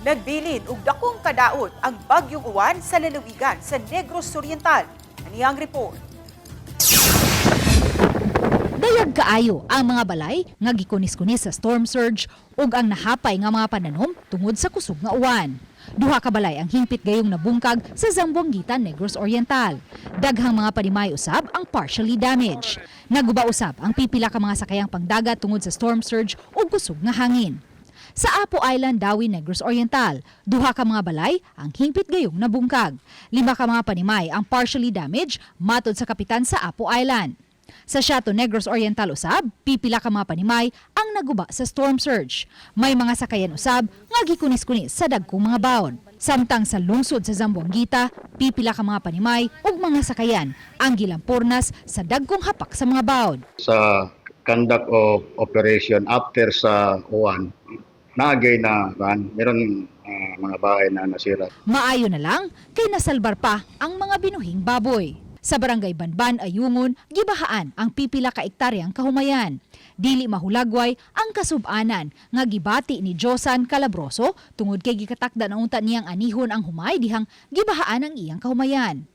Nagbilin og dakong kadaot ang bagyong uwan sa lalawigan sa Negros Oriental. Aniyang report. Dayag kaayo ang mga balay nga gikunis-kunis sa storm surge ug ang nahapay nga mga pananom tungod sa kusog nga uwan. Duha ka balay ang hingpit gayong nabungkag sa Zamboanguita, Negros Oriental. Daghang mga panimay usab ang partially damaged. Naguba usab ang pipila ka mga sakayang pangdagat tungod sa storm surge ug kusog nga hangin. Sa Apo Island, Dauin, Negros Oriental, duha ka mga balay ang hingpit gayong nabungkag. Lima ka mga panimay ang partially damaged, matod sa kapitan sa Apo Island. Sa Siaton, Negros Oriental usab, pipila ka mga panimay ang naguba sa storm surge. May mga sakayan usab nga gikunis-kunis sa dagkong mga bawon. Samtang sa lungsod sa Zamboanguita, pipila ka mga panimay ug mga sakayan ang gilampurnas sa dagkong hapak sa mga bawon. Sa conduct of operation after sa uwan, naagay na kan, meron mga bahay na nasira. Maayo na lang kay nasalbar pa ang mga binuhing baboy. Sa barangay Banban, Ayungon, gibahaan ang pipila ka ektaryang kahumayan. Dili mahulagway ang kasubanan nga gibati ni Josan Calabroso tungod kay gikatakda na unta niyang anihon ang humay dihang gibahaan ang iyang kahumayan.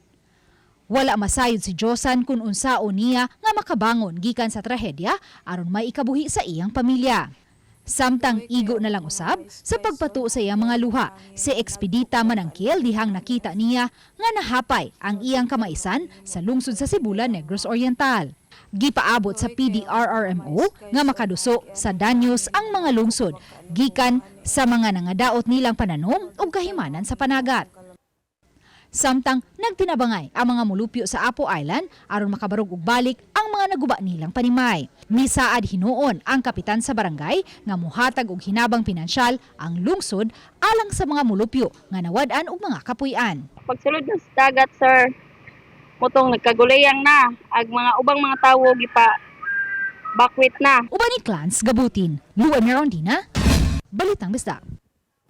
Wala masayod si Josan kung unsao niya nga makabangon gikan sa trahedya aron may ikabuhi sa iyang pamilya. Samtang igo na lang usab sa pagpatuo sa iyang mga luha, si Expedita Manangkil dihang nakita niya nga nahapay ang iyang kamaisan sa lungsod sa Sibula, Negros Oriental. Gipaabot sa PDRRMO nga makaduso sa danyos ang mga lungsod gikan sa mga nangadaot nilang pananom ug kahimanan sa panagat. Samtang nagtinabangay ang mga mulupyo sa Apo Island aron makabarog og balik ang mga naguba nilang panimay. Misaad hinuon ang kapitan sa barangay nga muhatag og hinabang pinansyal ang lungsod alang sa mga mulupyo nga nawad-an og mga kapuy-an. Pagsulod na sa dagat, sir, mutong nagkagulayang na ag mga ubang mga tawo gipa bakwit na. Uban ni Clans Gabutin, Lua Mirondina, Balitang Bisdak.